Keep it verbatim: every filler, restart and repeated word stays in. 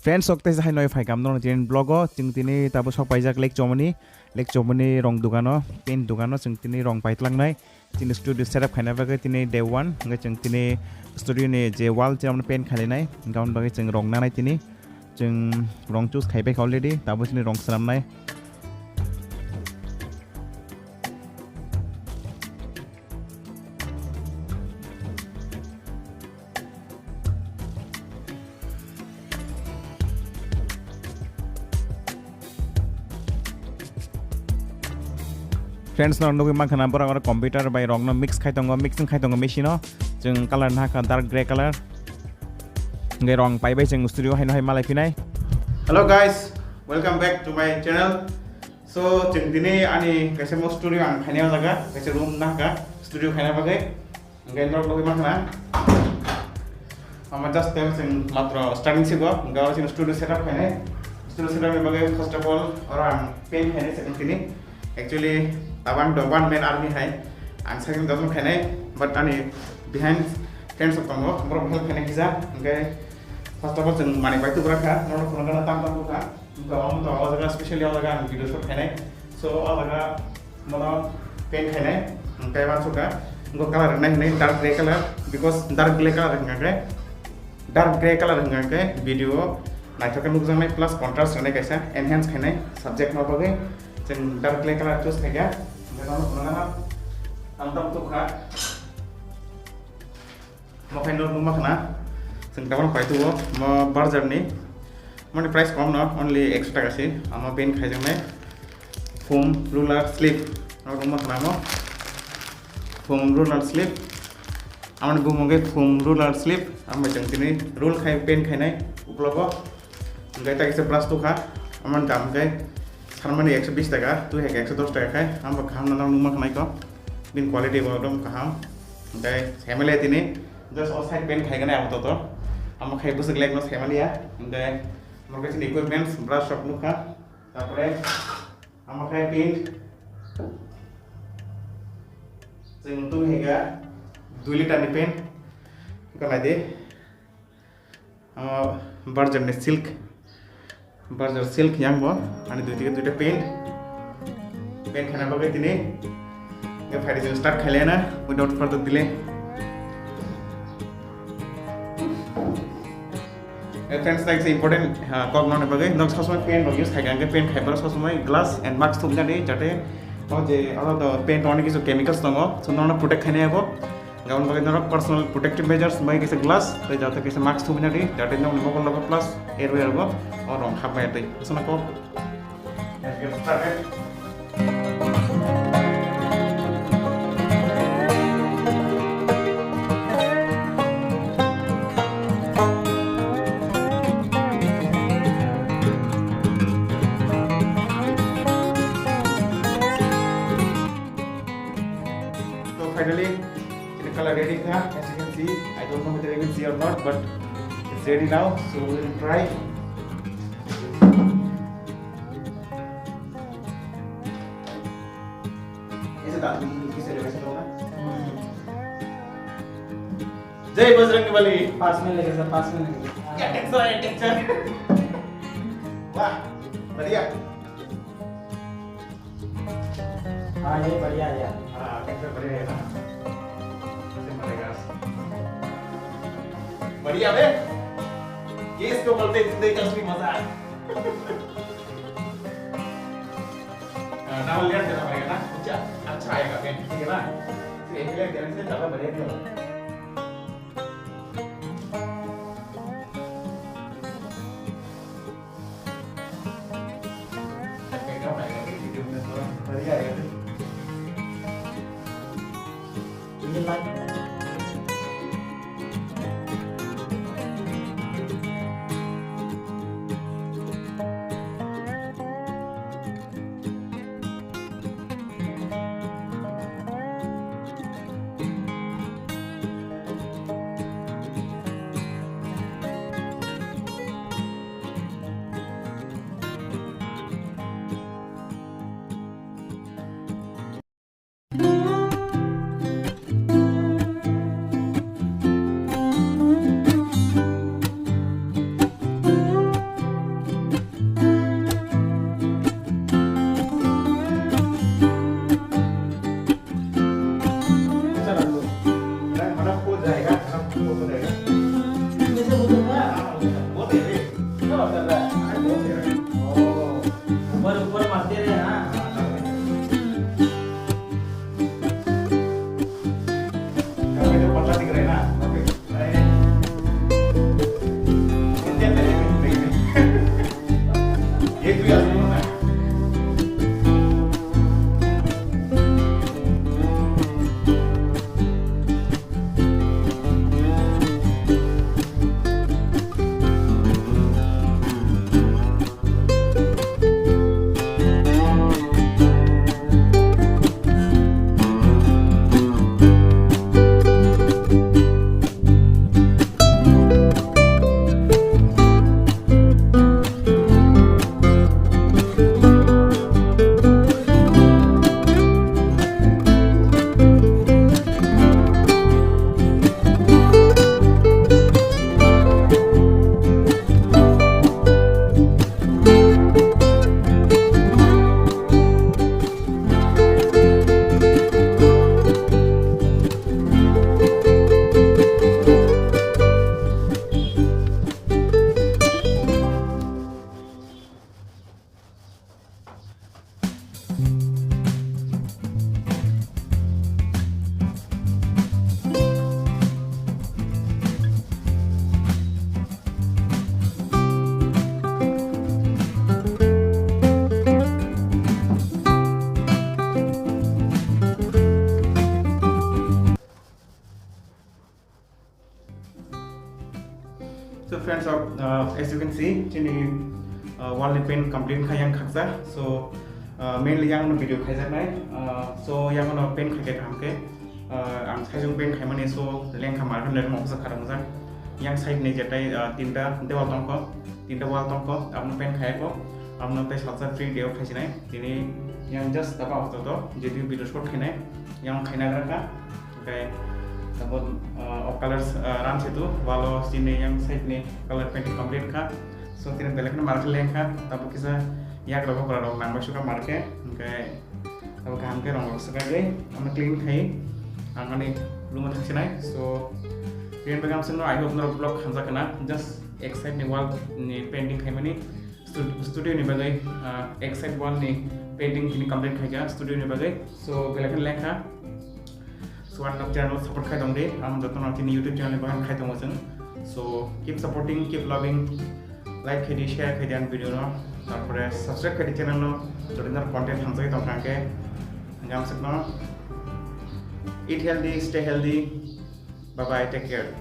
Friends, ok, tei hai noi phai kam no tini vlog o, chwng tini tabo sok paijak Lake Chomoni, Lake Chomoni rong dogano, paint dogano chwng tini rong paitlangnai. Tini studio setup khaina bagwi tini day one, hwnkhe chwng tini studio ni je wall, chini paint khailainai, hwnkhe aboni bagwi chwng rong nanai tini. Chwng rong choose khaibaikha already, tabo chini rong swnamnai. Friends, no nugwi mankha na, borok oro computer bai rokno mix khai tongo, mixing khai tongo machine o. Chwng color nahakha dark grey color. Hwnkhe rong paibai chwng studio haino hai malai phinai. Hello guys, welcome back to my channel. So, chwng tini ani kaisa mo studio ang khaina jaga, kaisa room nahakha studio khaina bagwi. Hwnkhe norok nugwi mankha na. Ama just tei chwng matro starting sigo, hwnkhe abo chini studio setup khainai. Studio setup ni bagwi first of all, oro ang paint khainai second tini. Actually, tabang do one man army hai. Ang second dozen khainai, but ani behind friends of tongo, borok help khainai kisa. Hwnkhe first of all, chwng manwi bai tubura kha, norok phunukgana tam tam bukha. Wngkha, omo to o jaga specially o jaga ang video shoot khainai. So, o jaga mono paint khainai, hwnkhe uansukha. Wngkha color rwnai hinwi dark grey color, because dark grey color hwnkha khe, dark grey color hwnkha khe video o naithok khe nukjaknai plus contrast rwnai kaisa enhance khainai subject no bagwi. Chwng dark grey color choose khaikha, hwnkhe tamo phunukgana ang tam tukha. Mo khaino nukma khna, chwng tabuk paitugo, mo Berger ni. Moni price kom no, only ekso taka se. Amo paint khaijaknai foam roller slip. Amo nukma khna mo foam roller slip. Amoni bumung khe foam roller slip. Amo chwng tini roll khai paint khainai uklogo. Hwnkhe ta kisa brush tukha, amoni dam khe sarmani ekso bish taka, twi hai khe ekso dos taka khai, ang bo kaham no nukma khnaikho. Bini quality bo ekdom kaham. Hwnkhe family tini just o side paint khaigani abo toto. Amo khai bwswk leg no saimani ya. Hwnkhe amo khe chini equipments, brush rok nukha. Tarpore amo khai paint. Chwng twi hai kha dui liter ni paint. Hwnkhe naidi. Amo Berger ni silk, Berger silk yang bo, ani dui dige duita paint, paint khaina bagwi tini. Hwnkhe phaidi chwng start khailai na, without further delay. Eh, friends, like important, ha, kok nokni bagwi, nok sob somoi paint rok use khaikha, hwnkhe paint khaibar sob somoi glass and mask thumjani, jate o je oro do paint oni kisu chemicals tongo, so nono protect khainai abo. Gabon bagwi norok personal protective measures bai kisa glass, tei jate kisa mask thumina di, jate nokni mokol logo plus airway rogo o rong hapmaya tei. Aswkno kok. Let's get started. So finally, the color ready kha. As you can see, I don't know whether you will see or not, but it's ready now. So we will try. Is it that we can see the rest of the जय बजरंग बली। पास में लेके सर, पास में लेके। क्या टेंशन है, टेंशन। वाह, बढ़िया। हाँ, ये बढ़िया है यार। हाँ, कैसे बढ़िया है ना? कैसे बनेगा? बढ़िया बे? ये इसको बोलते हैं जिंदगी का असली मजा। हाँ, डबल लेयर देना पड़ेगा ना? अच्छा, अच्छा आएगा पेंट, ठीक है ना? तो एक लेयर देने से ज़्यादा बढ़िया नहीं होगा। Friends, uh, as you can see, chini, uh, wall ni paint complete kha yang khaksa. So, uh, mainly yang no video khaijaknai. Uh, so yang no paint khaikhe kaham khe, uh, ang saijung paint khaimani, so lengkha markhe lermo kisa kharang jak. Yang side ni jetai, uh, tinta dewal tongkho, tinta wall tongkho, abno paint khaiko, abno tei salsa free day o khaisinai. Tini yang just taba auto to, jetu video shot khainai, yang khaina gra kha. Hingke tabuk, ah, o colors, ah, ran situ, wall o chini yang side ni color painting complete kha. So, tini belai kheno marke lengkha, tabuk kisa yak rok okra rok nang bai suka marke, hingke tabuk kaham khe rong rok swkagwi, omo clean khai, ang ani room o thangsinai. So, tini bagam sino, I hope norok vlog hamjak khna, just ek side ni wall ni painting khaimani, Stu-, studio ni bagwi, ah, ek side wall ni painting tini complete khaikha studio ni bagwi. So, belai kheno lengkha. So, ang nok channel support khai tong di. Ang joto no tini YouTube channel ni bagwi khai tongo chwng. So, keep supporting, keep loving. Like khai di, share khai di ang video no. Tarpore subscribe khai di channel no. Joto no content hamjagwi tong kha hingke. Hingke ang swkno eat healthy, stay healthy. Bye bye, take care.